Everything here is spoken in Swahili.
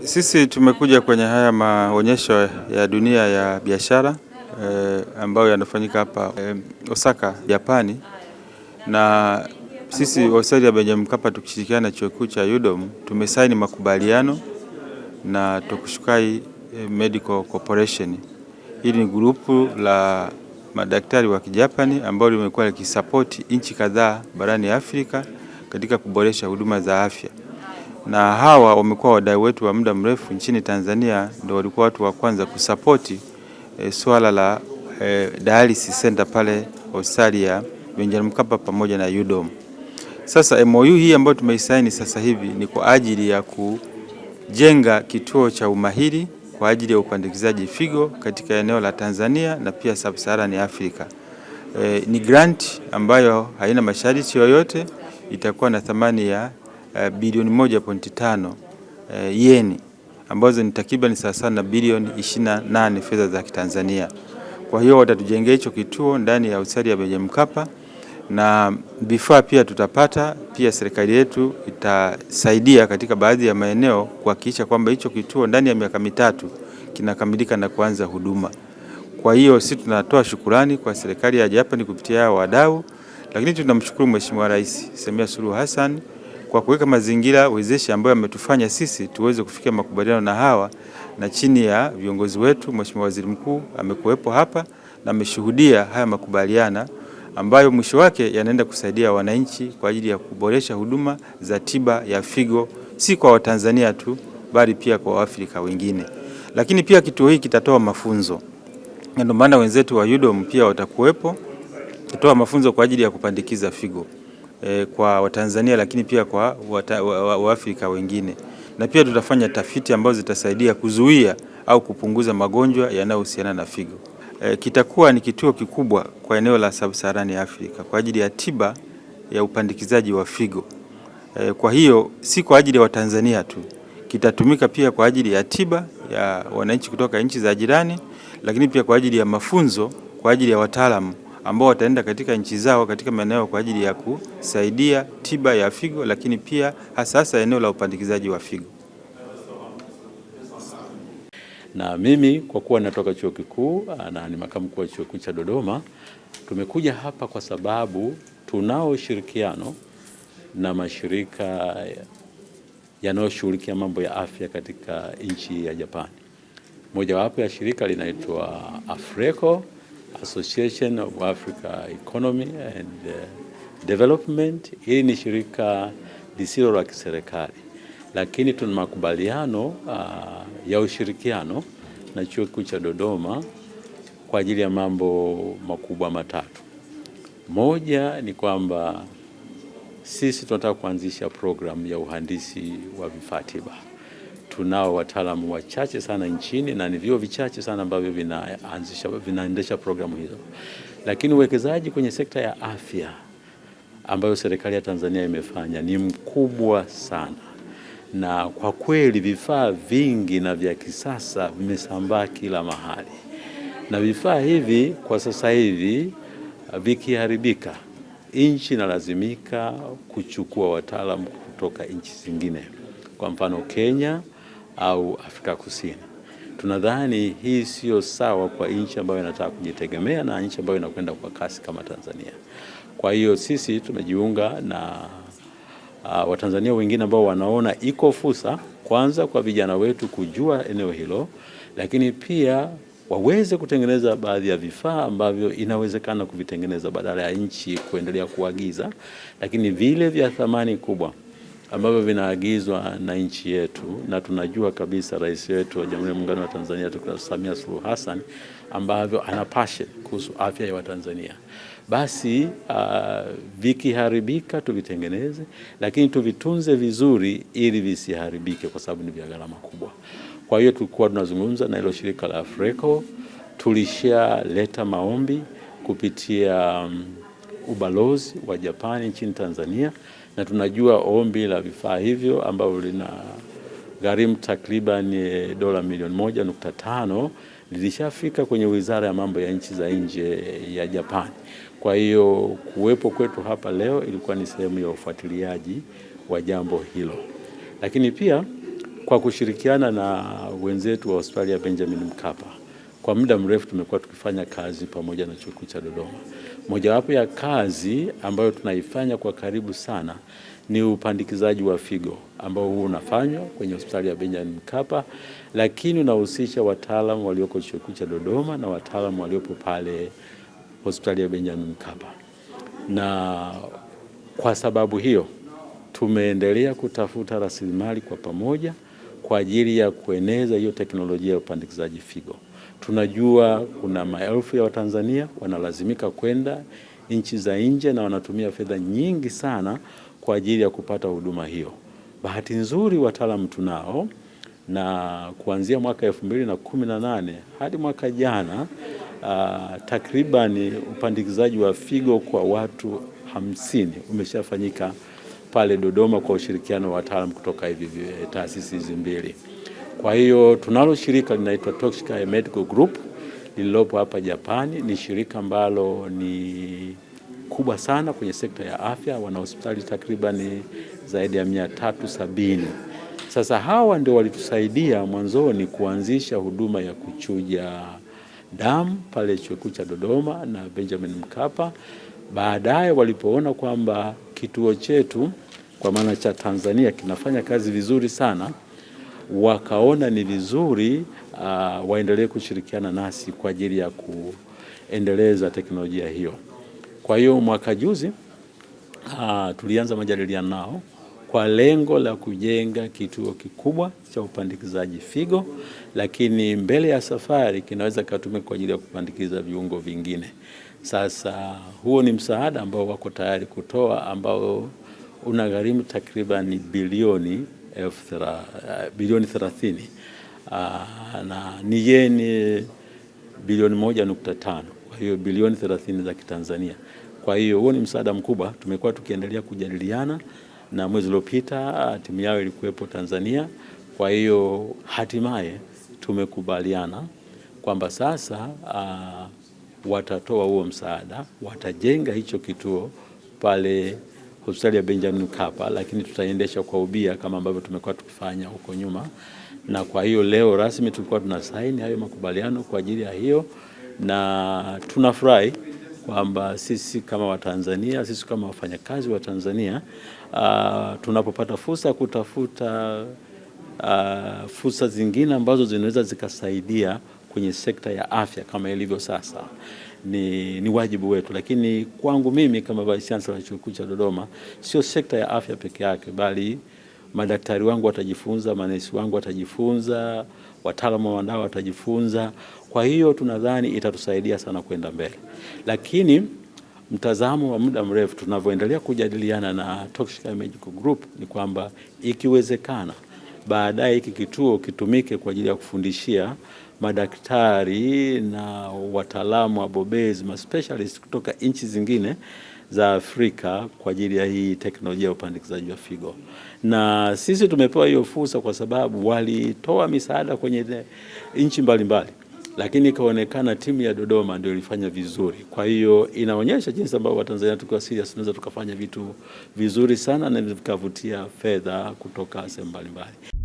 Sisi tumekuja kwenye haya maonyesho ya dunia ya biashara ambayo yanafanyika hapa Osaka, Japani, na sisi hospitali ya Benjamin Mkapa tukishirikiana na chuo kikuu cha UDOM tumesaini makubaliano na Tokushukai Medical Corporation. Hili ni grupu la madaktari wa Kijapani ambao limekuwa likisapoti nchi kadhaa barani Afrika katika kuboresha huduma za afya, na hawa wamekuwa wadau wetu wa muda mrefu nchini Tanzania, ndio walikuwa watu wa kwanza kusapoti swala la dialysis center pale hospitali ya Benjamin Mkapa pamoja na UDOM. Sasa MOU hii ambayo tumeisaini sasa hivi ni kwa ajili ya kujenga kituo cha umahiri kwa ajili ya upandikizaji figo katika eneo la Tanzania na pia Sub-Saharan Africa. Ni grant ambayo haina masharti yoyote, itakuwa na thamani ya bilioni 1.5 yeni ambazo ni takriban sawa na bilioni 28 fedha za Kitanzania. Kwa hiyo watatujengea hicho kituo ndani ya hospitali ya Benjamin Mkapa na vifaa pia tutapata. Pia serikali yetu itasaidia katika baadhi ya maeneo kuhakikisha kwamba hicho kituo ndani ya miaka 3 kinakamilika na kuanza huduma. Kwa hiyo sisi tunatoa shukurani kwa serikali ya Japani kupitia hao wadau, lakini tunamshukuru Mheshimiwa Rais Samia Suluhu Hassan kwa kuweka mazingira wezeshi ambayo yametufanya sisi tuweze kufikia makubaliano na hawa, na chini ya viongozi wetu Mheshimiwa Waziri Mkuu amekuwepo hapa na ameshuhudia haya makubaliano ambayo mwisho wake yanaenda kusaidia wananchi kwa ajili ya kuboresha huduma za tiba ya figo, si kwa Watanzania tu bali pia kwa Waafrika wengine. Lakini pia kituo hiki kitatoa mafunzo, ndio maana wenzetu wa UDOM pia watakuwepo kutoa mafunzo kwa ajili ya kupandikiza figo kwa Watanzania, lakini pia kwa Waafrika wengine. Na pia tutafanya tafiti ambazo zitasaidia kuzuia au kupunguza magonjwa yanayohusiana na figo. Kitakuwa ni kituo kikubwa kwa eneo la Sub-Saharan Africa kwa ajili ya tiba ya upandikizaji wa figo. Kwa hiyo si kwa ajili ya Watanzania tu, kitatumika pia kwa ajili ya tiba ya wananchi kutoka nchi za jirani, lakini pia kwa ajili ya mafunzo kwa ajili ya wataalamu ambao wataenda katika nchi zao katika maeneo kwa ajili ya kusaidia tiba ya figo, lakini pia hasa hasa eneo la upandikizaji wa figo. Na mimi kwa kuwa natoka chuo kikuu na ni makamu mkuu wa chuo kikuu cha Dodoma, tumekuja hapa kwa sababu tunao ushirikiano na mashirika yanayoshughulikia mambo ya afya katika nchi ya Japani. Mojawapo ya shirika linaitwa AFRECO, Association of Africa Economy and Development. Hili ni shirika lisilo la kiserikali, lakini tuna makubaliano ya ushirikiano na chuo kikuu cha Dodoma kwa ajili ya mambo makubwa matatu. Moja ni kwamba sisi tunataka kuanzisha programu ya uhandisi wa vifaa tiba. Tunao wataalamu wachache sana nchini na ni vyuo vichache sana ambavyo vinaendesha programu hizo. Lakini uwekezaji kwenye sekta ya afya ambayo serikali ya Tanzania imefanya ni mkubwa sana, na kwa kweli vifaa vingi na vya kisasa vimesambaa kila mahali, na vifaa hivi kwa sasa hivi vikiharibika, nchi inalazimika kuchukua wataalamu kutoka nchi zingine, kwa mfano Kenya au Afrika Kusini. Tunadhani hii sio sawa kwa nchi ambayo inataka kujitegemea na nchi ambayo inakwenda kwa kasi kama Tanzania. Kwa hiyo sisi tumejiunga na Watanzania wengine ambao wanaona iko fursa kwanza kwa vijana wetu kujua eneo hilo, lakini pia waweze kutengeneza baadhi ya vifaa ambavyo inawezekana kuvitengeneza badala ya nchi kuendelea kuagiza, lakini vile vya thamani kubwa ambavyo vinaagizwa na nchi yetu, na tunajua kabisa rais wetu wa Jamhuri ya Muungano wa Tanzania Dr. Samia Suluhu Hassan ambavyo ana passion kuhusu afya ya Watanzania. Basi vikiharibika tuvitengeneze, lakini tuvitunze vizuri ili visiharibike, kwa sababu ni vya gharama kubwa. Kwa hiyo tulikuwa tunazungumza na hilo shirika la AFRECO, tulishaleta maombi kupitia ubalozi wa Japani nchini Tanzania, na tunajua ombi la vifaa hivyo ambavyo lina gharimu takriban dola milioni 1.5 lilishafika kwenye Wizara ya Mambo ya Nchi za Nje ya Japani. Kwa hiyo kuwepo kwetu hapa leo ilikuwa ni sehemu ya ufuatiliaji wa jambo hilo. Lakini pia Kwa kushirikiana na wenzetu wa hospitali ya Benjamin Mkapa, kwa muda mrefu tumekuwa tukifanya kazi pamoja na Chuo Kikuu cha Dodoma. Mojawapo ya kazi ambayo tunaifanya kwa karibu sana ni upandikizaji wa figo ambao huu unafanywa kwenye hospitali ya Benjamin Mkapa, lakini unahusisha wataalamu walioko Chuo Kikuu cha Dodoma na wataalamu waliopo pale hospitali ya Benjamin Mkapa. Na kwa sababu hiyo tumeendelea kutafuta rasilimali kwa pamoja kwa ajili ya kueneza hiyo teknolojia ya upandikizaji figo. Tunajua kuna maelfu ya Watanzania wanalazimika kwenda nchi za nje na wanatumia fedha nyingi sana kwa ajili ya kupata huduma hiyo. Bahati nzuri wataalamu tunao, na kuanzia mwaka 2018 hadi mwaka jana takribani upandikizaji wa figo kwa watu 50 umeshafanyika pale Dodoma kwa ushirikiano wa wataalamu kutoka hivi taasisi hizi mbili. Kwa hiyo tunalo shirika linaitwa Tokushika Medical Group lililopo hapa Japani. Ni shirika ambalo ni kubwa sana kwenye sekta ya afya, wana hospitali takribani zaidi ya 370. Sasa hawa ndio walitusaidia mwanzoni kuanzisha huduma ya kuchuja damu pale Chuo Kikuu cha Dodoma na Benjamin Mkapa. Baadaye walipoona kwamba kituo chetu kwa maana cha Tanzania kinafanya kazi vizuri sana, wakaona ni vizuri waendelee kushirikiana nasi kwa ajili ya kuendeleza teknolojia hiyo. Kwa hiyo mwaka juzi tulianza majadiliano nao kwa lengo la kujenga kituo kikubwa cha upandikizaji figo, lakini mbele ya safari kinaweza kikatumika kwa ajili ya kupandikiza viungo vingine. Sasa huo ni msaada ambao wako tayari kutoa ambao unagharimu takriban bilioni 30 na ni yeni bilioni 1.5, kwa hiyo bilioni 30 za Kitanzania. Kwa hiyo huo ni msaada mkubwa. Tumekuwa tukiendelea kujadiliana na mwezi uliopita timu yao ilikuwepo Tanzania. Kwa hiyo hatimaye tumekubaliana kwamba sasa watatoa huo msaada, watajenga hicho kituo pale hospitali ya Benjamin Mkapa, lakini tutaendesha kwa ubia kama ambavyo tumekuwa tukifanya huko nyuma. Na kwa hiyo leo rasmi tulikuwa tunasaini hayo makubaliano kwa ajili ya hiyo, na tunafurahi kwamba sisi kama Watanzania, sisi kama wafanyakazi wa Tanzania tunapopata fursa kutafuta fursa zingine ambazo zinaweza zikasaidia kwenye sekta ya afya kama ilivyo sasa ni wajibu wetu. Lakini kwangu mimi kama Vice Chancellor wa Chuo Kikuu cha Dodoma, sio sekta ya afya peke yake, bali madaktari wangu watajifunza, manesi wangu watajifunza, wataalamu wa madawa watajifunza. Kwa hiyo tunadhani itatusaidia sana kwenda mbele, lakini mtazamo wa muda mrefu tunavyoendelea kujadiliana na Tokushika Medical Group ni kwamba ikiwezekana baadaye hiki kituo kitumike kwa ajili ya kufundishia madaktari na wataalamu wabobezi ma specialist kutoka nchi zingine za Afrika kwa ajili ya hii teknolojia ya upandikizaji wa figo. Na sisi tumepewa hiyo fursa kwa sababu walitoa misaada kwenye nchi mbalimbali, lakini ikaonekana timu ya Dodoma ndio ilifanya vizuri. Kwa hiyo inaonyesha jinsi ambavyo Watanzania tukiwa serious tunaweza tukafanya vitu vizuri sana na vikavutia fedha kutoka sehemu mbalimbali.